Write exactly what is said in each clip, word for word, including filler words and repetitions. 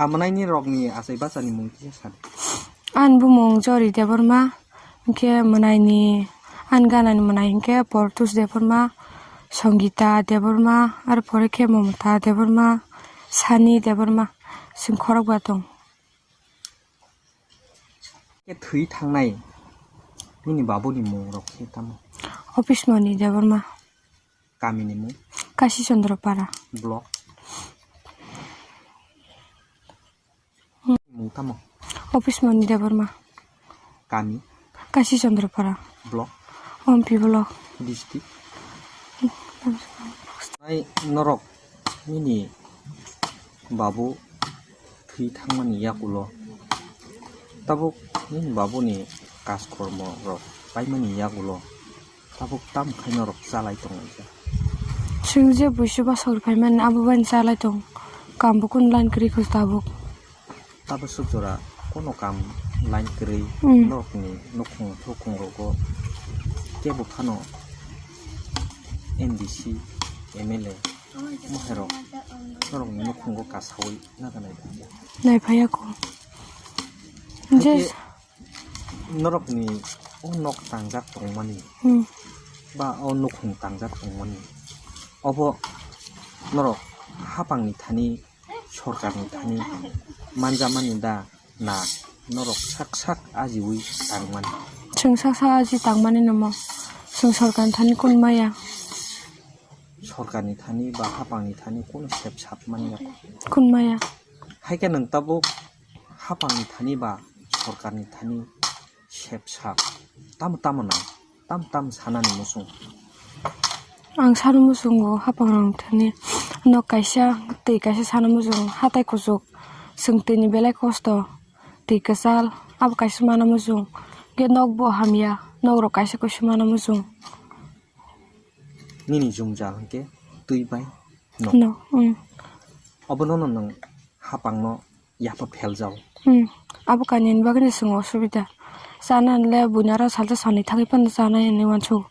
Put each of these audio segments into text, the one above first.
A mwnaini rokni achai bachani mung kisa sa di. Ani bumung Jori Debbarma, hinkhe mwnaini, ani ganani mwnai hinkhe Portus Debbarma, Songita Debbarma, aro pore khe Momota Debbarma, Sani Debbarma, chwng khorokba tong. Khe thwi thangnai nini babuni mung rok khe tamo? Office Moni Debbarma. Kamini mung? Kashi Chandra Para. Block? Mung tamo? Office Moni Debbarma. Kami? Kashi Chandra Para. Block? Ompi Block. District? Nai norok nini babu thwi thangmani yakulo, tabuk nini babuni kaskormo rok paimani yakulo, tabuk tam khai norok chalai tongo. Chwng je buisu basok rok phaimani abo bai chalai tong, kambo kunu line kwrwi kho tabuk. Tabasuk jora kono kam line kwrwi. Hmm. Norokni nukhung thukhung rogo kebo phano M D C, M L A moherok norokni nukhungo kasawi naga nai phaiya. Nai phaiya ko. Haikhe je norokni o nok tangjak tongmani, hmm, ba o nukhung tangjak tongmani, obo norok hapangni thani sorkarni thani manjamani da na norok sak sak ajiwi tangmani? Chwng sak sak aji tangmani namo. Chwng sorkarni thani kun maya. Sorkarni thani ba hapangni thani kun sep sap manya? Kun maya. Haikhe nwng tabuk hapangni thani ba sorkarni thani sep sak tamo tamo nang? Tam tam sanani muchung. Ang sano muchungo hapangrok thani nok kaisa twi kaisa sano muchung hatai kuchuk chwng twi ni belai kosto twi kwchal abo kaisa mano muchung khe nok bo hamya nok rok kaisa kaisa mano muchung. Nini jwngjal hwnkhe twi bai nok. No, mm. Obono no nwng hapangno yapha pheljao. Hmm. Abo kainwini bagwino chwng osubida. Chanani le buini aro salsa salnwi thangwi phano chanai hinwi uansukgo.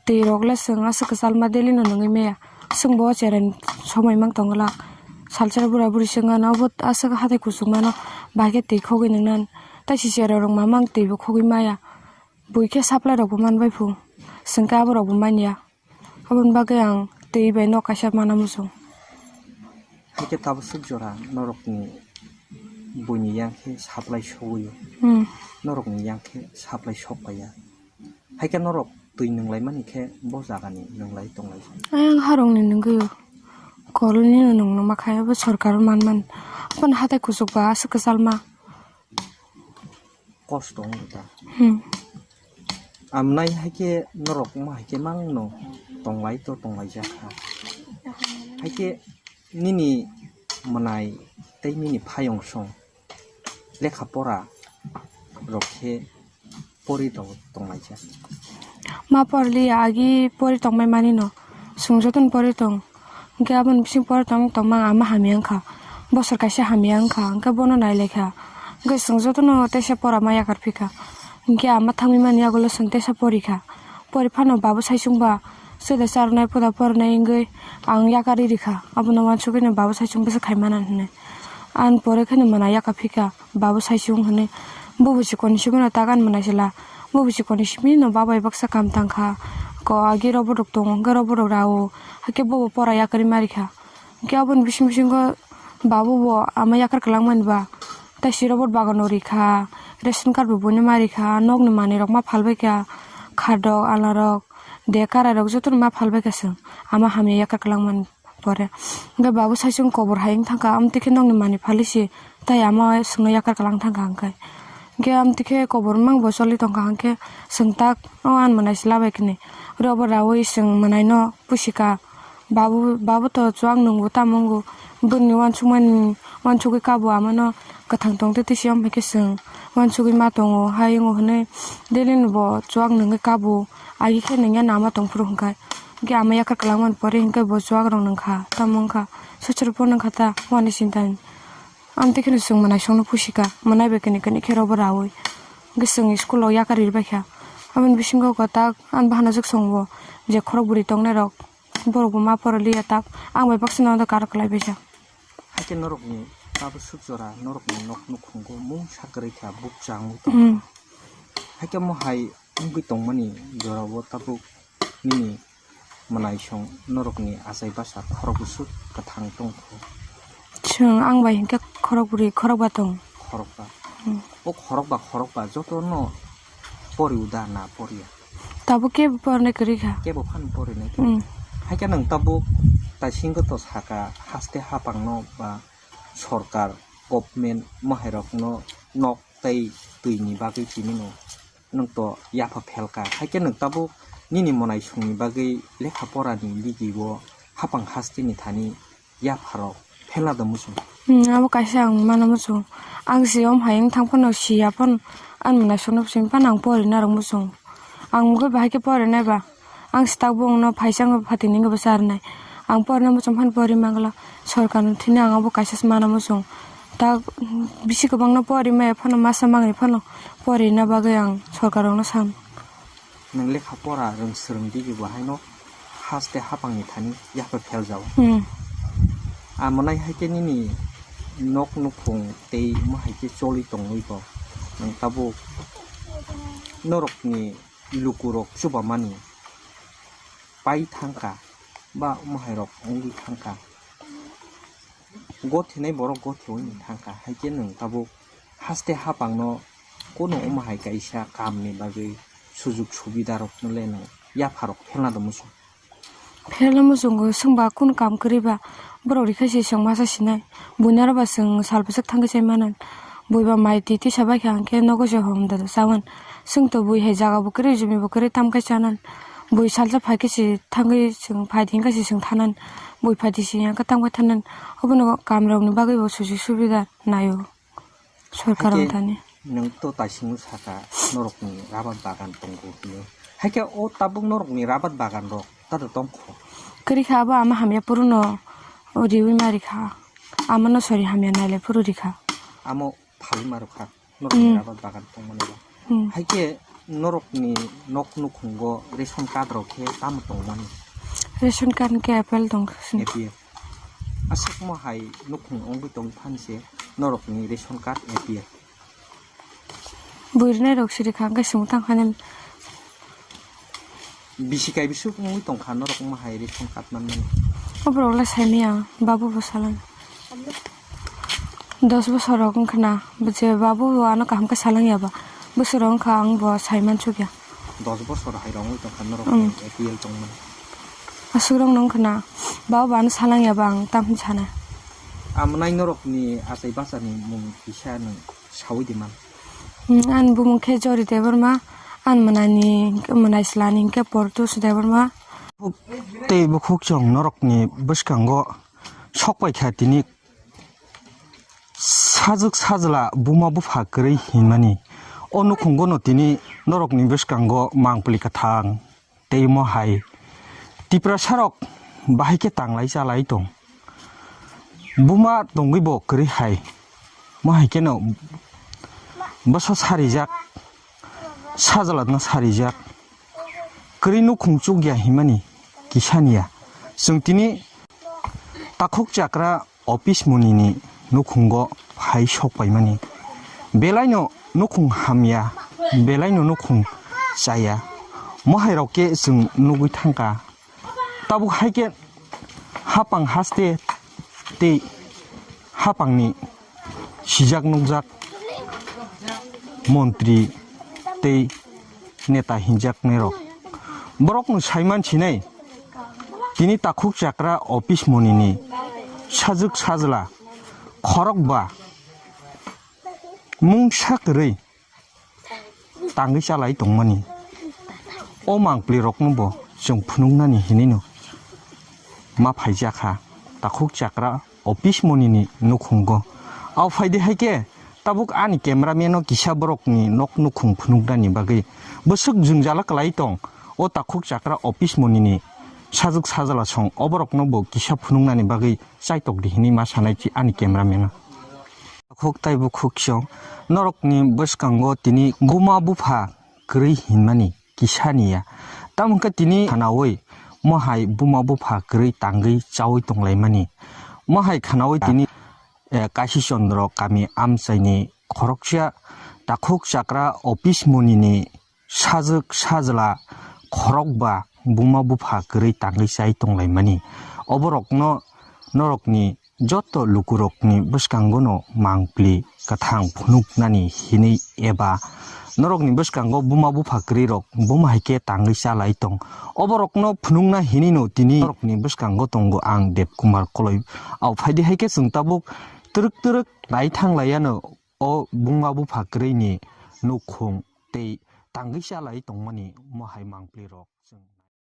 Twi rok le chwng aswk kwchalma daily no nungwi maya. Chwngbo o cherai somai mang tongo lak. Salsa bura buri chwng ano obo aswk hatai kuchuk mano bai khe twi khogwi nung nani. Tai si cherai rok mamang twi bo khogwi maya. Bui khe supply rok bo man bai phu. Chwng khe abo rok bo manya. Aboni bagwi ang twi bai nok kaisa mana muchung. Haikhe tabuk swk jora norokni buini yang khe supply sogwi o. Hmm. Norokni yang khe supply sok paiya. Haikhe norok twi nwnglaimani khe bo jagani nwnglaio tonglaijak. Ayang harokni nwngwi o. Kolni nwng nungma khe abo sorkar manman. Aboni hatai kuchuk ba aswk kwchalma. Kosto wngkha. Hmm. Amnai haikhe norok wngma haikhe mangno tonglai to tonglaijak kha. Haikhe nini mwnai tei nini phayong song lekha pora rok khe pori tong tonglaijak. Ma porli agi pori tongmai manino. Chwng jotono pori tong. Hwnkhe aboni bising pori tong tongma ama hamya wngkha. Bosor kaisa hamya wngkha, hwnkhe bono nailaikha. Hwnkhe chwng jotono teisa pora ma yakar phikha. Hwnkhe ama thangwi mani yagulo chwng teisa porikha. Pori phano babu saichung ba chwda charwnai, phoda pornai wngwi ang yakarwi rikha. Abono uansukgwino babu saichung bwswk khai mana hinwi. Ani pore kheno mwnai yaka phikha. Babu saichung hinwi, bubu chikon simi no tagan mwnai sila. Bubu chikon simi no babai baksa kam tangkha. Ko agi robo rok tongo, hwnkhe robo rok rao. Hakhe bobo pora yakarwi marikha. Hwnkhe aboni bising bisingo babu bo ama yakar kwlangmani ba. Tai si robo bagano rikha, ration card bo buino marikha, nokni manwi rok ma phalbaikha, khadok, alarok, de karai rok jotono ma phalbaikha chwng. Ama hamya yakar kwlangmani. Pore. Hwnkhe babu saichung kobor hai wng thangkha, amtwi khe nokni manwi phalwi se, tai ama chwngno yakar kwlang thangkha hwnkhe. Hwnkhe amtwi khe kobor mang bo choli tongkha, hwnkhe chwng tak o ani mwnai se labai khe ni. Oro bo raui chwng mwnaino pusika. Babu, babu to chuak nwngo tamo wngo. Bwrwini uansukmani, uansugwi kabo amano kwthang tongtwi twi se, omo hai khe chwng uansugwi ma tongo, hai wngo hwnwi daily ni bo chuak nwngwi kabo. Agi khe nwngya nama tongphuru hwnkhe. Hwnkhe ama yakar kwlangmani pore hwnkhe bo chuak rok nwngkha, tamo wngkha, sochoro phone wngkha ta, wani sinta ni. Amtwi kheno chwng mwnaisongno pusika, mwnai bai kini kini khe robo raui. Hwnkhe chwng school o yakar ri baikha. Aboni bisingo kwtak ani bahanajwk chwngbo je khorok bwrwi tongnai rok, borok bo ma poroliya tak, ang bai baksa no karo kwlai baijak. Hakhe norokni tabuk swk jora norokni nok nukhungo mungsa kwrwi kha, bukcha wngwi tongkha. Mm. Hakhe omo hai wngwi tongmani jorao tabuk nini mwnaisong norokni achai bwsa khorok bwswk kwthang tongkho? Chwng ang bai hinkhe khorok bwrwi khorok ba tong. Khorok ba? Hmm. O khorok ba, khorok ba jotono poriu da na poria? Tabuk kebo pornai kwrwi kha. Kebo phano porinai kwrwi. Hmm. Hakhe nwng tabuk taisingo to saka haste hapangno ba sorkar, government, mahairokno nok tei twini bagwi tini no nwng to yapha phelka, hakhe nwng tabuk nini mwnaisongni bagwi lekha porani bigwi o hapang hasteni thani yapharok phelna do muchung. Hmm, abo kaisa ang mana muchung. Ang si om hai wng thang phano siya phano ani mwnaisongno simi phano ang porina rw muchung. Ang mugwi bahai khe porinai ba. Ang swtak bongno phaisa wngwi phatini wngwi bwsa rwnai. Ang porina muchung phano pori mangla. Sorkarno thwini ang abo kaisa se mana muchung. Tak bisi kwbangno pori maya phano masa mangwi phano porina bagwi ang sorkarrokno san. Nwng lekha pora rwng swrwng digi bo haino haste hapangni thani yapha pheljao. Hmm. Amonai hai khe nini nok nukhung tei mo hai khe choli tongwi bo nwng tabuk norokni lukurok chubamani pai thangkha ba omo hairok wngwi thangkha. Gothinai borok gothiwi thangkha, haikhe nwng tabuk haste hapangno kono omo hai kaisa kamni bagwi sujuk subidarokno le nwng yapharok phelna do muchung. Phelno muchungo, chwngba kunu kam kwrwi ba borok rikha se chwng masa sinai. Buinaro ba chwng sal bwswk thangwi chai manan. Buiba mai twi tisa baikha hwnkhe nogo se hom da chawan. Chwngto bui hai jaga bo kwrwi, jumi bo kwrwi, tamkhai chanan. Bui salsa phaikhe se thangwi chwng phai thangkhe se chwng thanan. Bui phaidi se hwnkhe tamkhai thanan. Obono kamrokni bagwi bo sujuk subida naio. Sorkar haikhe wng thani. Nwng to taisingo saka norokni rabar bagan tongo hinwi. Haikhe o tabuk norokni rabar bagan rok tado tongkho? Kwrwi kha abo ama hamya phuru no riwi ma rikha. Amano sori hamya nailai phuru rikha. Amo phalwi ma rwkha norokni hmm rabar bagan tongmani ba. Hmm. Haikhe norokni nok nukhungo ration card rok khe tamo tongmani? Ration card hwnkhe A P L tong. A P L. Aswkmo hai nukhung wngwi tong phan se norokni ration card A P L. Buirinai rok siri kha hwnkhe chwng tang khainani. Bisi kai bisuk wngwi tongkha norok wngma hai ri phone kat manmani. O borok le saimaya, babu bo salang. Dos bosor rok wngkha na, bo je babu bo ano kaham khe salang ya ba. Bosor rok wngkha ang bo saiman suk ya. Dos bosor hai rok wngwi tongkha norok. Mm. A P L tongmani. Aswk rok no wngkha na, babu bo ano salang ya ba ang tamni sana. Amwnai norok ni achai bacha ni mung kisa nwng sawi di man. Hmm, ani bumung khe Jori Debbarma, ani mwnani, mwnai swlani hinkhe Portus Debbarma. Tei bukhuk chwng norokni bwskango sok paikha tini sajwk sajla buma bupha kwrwi hinmani. O nukhungono tini norokni bwskango mangpili kwthang. Tei omo hai Tiprasarok bahai khe tanglai chalai tong. Buma tongwi bo kwrwi hai. Omo hai kheno bwsa sarijak, sajla no sarijak. Kwrwi nukhung chukya hinmani kisaniya. Chwng tini takhuk chakra office monini nukhungo phai sok paimani. Belaino nukhung hamya, belaino nukhung chaya. Mohairok khe chwng nugwi thangkha. Tabuk hai khe hapang haste tei hapangni sijak nukjak montri tei neta hinjaknairok. Borokno saiman sinai, tini takhuk chakra office monini sajwk sajla khorokba mungsa kwrwi tangwi chalai tongmani. O mangpli rokno bo chwng phunuknani hinino ma phaijakha takhuk chakra office monini nukhungo. Au phaidi hai khe tabuk ani cameraman-o kisa borokni nok nukhung phunuknani bagwi bwswk jwngjala kwlai tong. O takhuk chakra office monini sajwk sajla song o borokno bo kisa phunuknani bagwi chaitok di hinwi ma sanai chi ani cameraman-o. Takhuk tai bukhuk chwng norokni bwskango tini buma bupha kwrwi hinmani kisaniya. Tamo khe tini khanaui mohai buma bupha kwrwi tangwi chaui tonglaimani. Mohai khanaui tini, eh, Kashi Chandra kami amchaini khoroksa takhuk chakra office monini sajwk sajla khorokba buma bupha kwrwi tangwi chai tonglaimani. Oborokno norokni joto lukurokni bwskangono mangpli kwthang phunuknani hinwi eba norokni bwskango buma bupha kwrwirok buma hai khe tangwi chalai tong. Oborokno phunukna hinwino tini norokni bwskango tongo ang Deb Kumar Koloi. Au phaidi hai khe chwng tabuk twrwk twrwk nai thang laiano o buma bupha kwrwini nukhung tei tangwi chalai tongmani mohai mangpli rok.